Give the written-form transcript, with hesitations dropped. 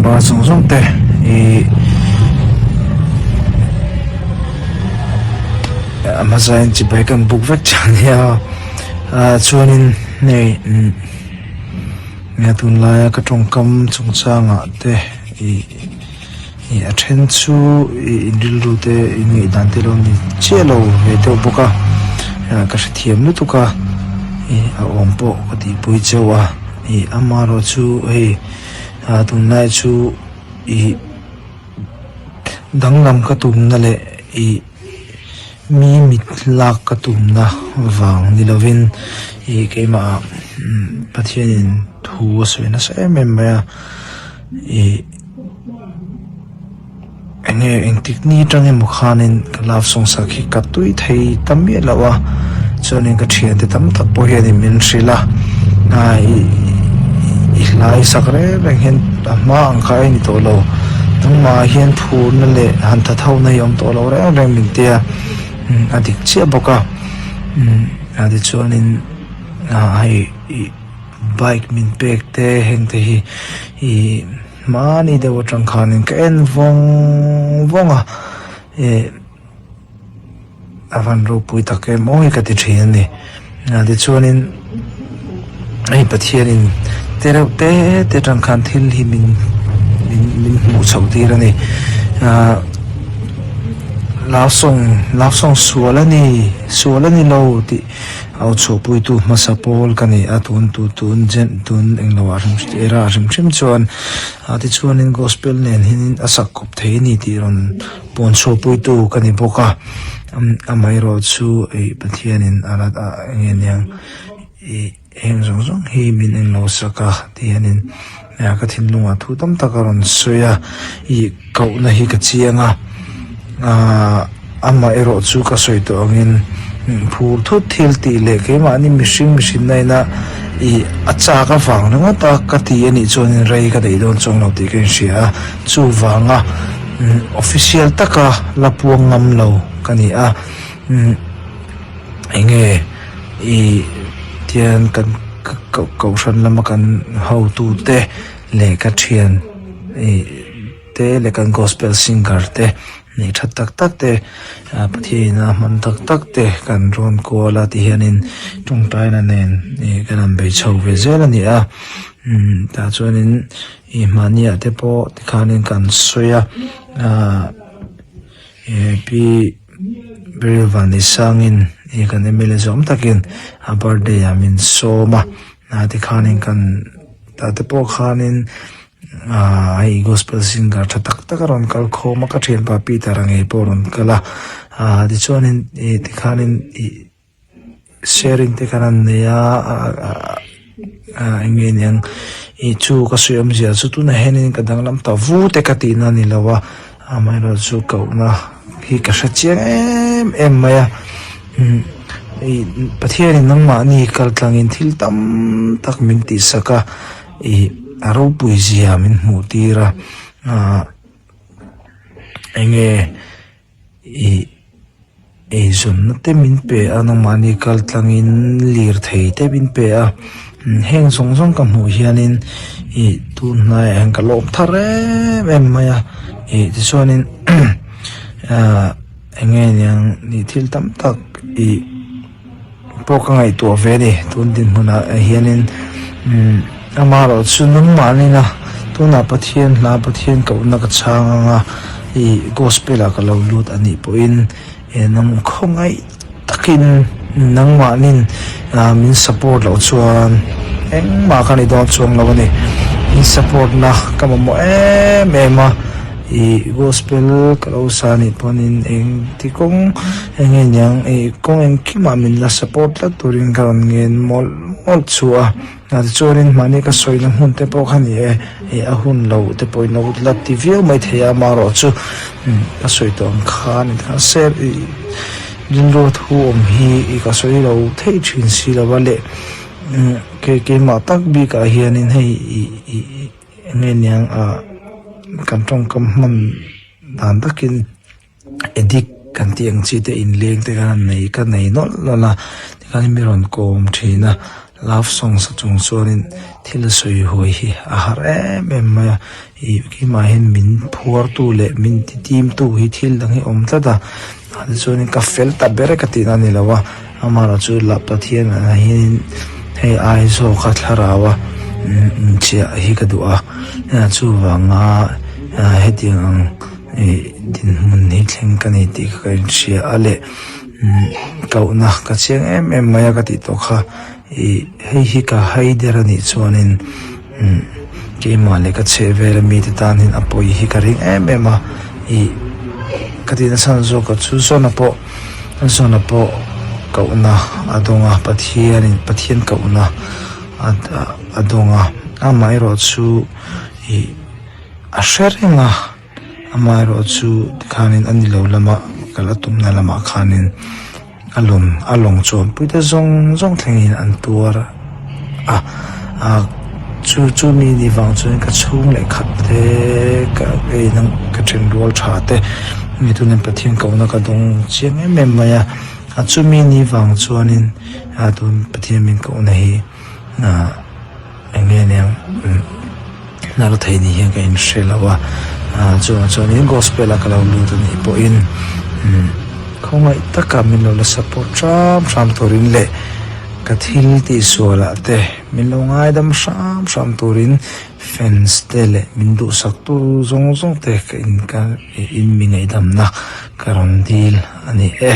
Member zawng zawng te ih a hmasa in chibai kan buk vek tha nia ah chuanin hei umm nia tunlaia ka tawngkam chungchangah te ih ih a then chu ih in rilru te in ngaihdan te lo ni chiah lo ve deuh bawk a ah ka hrethiam lutuk a ih a awm pawh ka tihpui chauh a ih amaherawhchu hei ah tunlai chu ih danglam ka tumna leh ih mi mit lak ka tumna vang ni lovin ih keimah ah Pathianin thu a sawi nasa em em mai a ih eng nge engtik ni atang emaw khanin ka love song sak hi ka tui thei ta miah lo a chuanin ka thiante tam tak pawh hianin min hrilh a ah ih i hlai sak reng reng hian a hma ang kha a ni tawh lo nangmah ah hian phurna leh han tha tho na hi a awm tawh lo reng reng min tia a dik chiah bawk a ah tichuanin ah hei ih bike min pek te heng te hi ih. Hmani deuh atang khanin ka en vawng vawng a eh a van ropui tak em aw hi ka ti thin a ni tichuanin hei Pathianin te reuh te te atang khan thil hi min min min hmuh chhoh tir a ni ah love song love song sual a ni sual a ni lo tih. Au chhuahpuitu hmasa pawl ka ni a, tun tu tun jen tun englo ah hrim era hrim hrim chuan ah tichuanin gospel nen hianin a sak kawp thei a ni tih rawn pawn chhuahpuitu ka ni bawk a, amaherawh chu ih Pathianin a la ah enge niang ih heng zawng zawng hi min englo sak a ti hianin ka thinlungah thu tam tak a rawn sawi a ih kohna hi ka chiang a ahh amah erawh chu ka sawi tawh angin phur thut thil tih leh keimahni mihring mihrinna ina ih a chak avang ringawt a ka ti anih chuanin rei ka daih dawn chuang lo tih ka inhria a chuvanga official taka la puang ngam lo ka ni a eng nge ih tian kan kohhran lama kan hotute leh ka thian ih te leh kan gospel singer te neih that tak tak te ah Pathian in a hman tak tak te kan rawn kual a ti hianin tawngtaina nen ih kan han bei chho ve zel a ni a umm tah chuanin ih mahni ah te pawh tikhanin kan sawi a ah ih pi Beryl Vanneihsangin ih kan mla zawm takin a birthday ah min sawm a ah tikhanin kan tah te pawh khanin Aaa hei gospel singer tha tak tak a rawn kal khawm a ka thianpa Peter a ngei pawh a rawn kal a aaa tichuanin ih tikhanin ih sharing te khan an nei a aaa eng nge niang ih chu ka sawi awmzia chu tunah hianin ka danglam ta vu te ka tihna a ni lo a amaherawhchu kohna hi ka hre chiang em em mai a umm ih Pathianin nangmahni kal tlangin thil tam tak min tihsak a. Ih a ropui zia min hmuh tir a ahh enge ih eizawnna te min pe a nangmahni kal tlangin lirthei te min pe a heng zawng zawng ka hmuh hianin ih tun hnaiah hian ka lawm thar em em mai a ih tichuanin ahh enge niang ih thil tam tak ih. Pawh ka ngaihtuah ve a ni tun dinhmunah hianin umm amaherawh chu nangmahnina tunah Pathian hla Pathian kohna ka chhang anga ih gospel ah ka lo lut a nih pawhin eh nang khawngaih takin nangmahnin ah min support loh chuan engmah ka ni dawn chuang lo a ni min support na ka mamawh em em a ih gospel ka lo sa anih pawhin engti kawng eng nge niang ih kawng engkimah min la support tlat turin ka rawn ngen mawlh mawlh chu a ah tichuanin mahni ka sawina hmun te pawh kha ni e ih a hun lo te pawhin lo la ti viau mai thei a amaherawh chu ka sawi tawh ang khan mahse ih rilru thu awm hi ih ka sawi lo theih thin si lo a leh kei keimah tak bikah hianin hei ih ih eng nge niang ah kan tawngkam hman dan takin. Addict kan tih ang chi te inleng te khan an nei ka nei nawlh nawlh a tikhan mi rawn kawm thin a. Love song sa chung chuanin thil sawi huai hi a har em em mai a, ih keimah hian min phuartu leh min ti timtu hi thil dang hi a awm tlat a, tichuanin ka fel ta ber e ka tihna a ni lo a, amaherawhchu lah Pathian ah hianin hei ai zawka thlarau a inchiah hi ka duh a, chuvanga hetiang ang ih dinhmun hi thleng ka ni tih kha ka inhria a leh. Kohna ka chiang em em mai a ka tih tawh kha ih hei hi ka hai der a nih chuanin umm keimah leh ka chheh vel ami te tan hian a pawi hi ka ring em em a ih ka tih nasa zawk a chu zawna pawh zawna pawh kohna a dawng a Pathianin Pathian kohna a a dawng a amaherawh chu ih a hre reng a. Amaherawhchu tikhanin a ni lo lama kal a tumna lamah khanin a lawng a lawng chuanpui te zawng zawng thlengin an tuar a ah chu chu mi ni vang chuan ka chhung leh khat te ka ein ang ka then rual tha te mi tunin Pathian kohna ka dawng chiang em em mai a a chumi ni vang chuanin ah tun Pathian min kohna hi ah. Eng nge nia hnar thei ni hian ka inhre lo a chuvang chuanin gospel a ka lo lut a nih pawhin khawngaih taka min lo la support hram hram turin leh ka thil tihsual ah te min lo ngaidam hram hram turin fans te leh min duhsak tu zawng zawng te ka in ka in mi ngaihdamna ka rawn dil a ni e.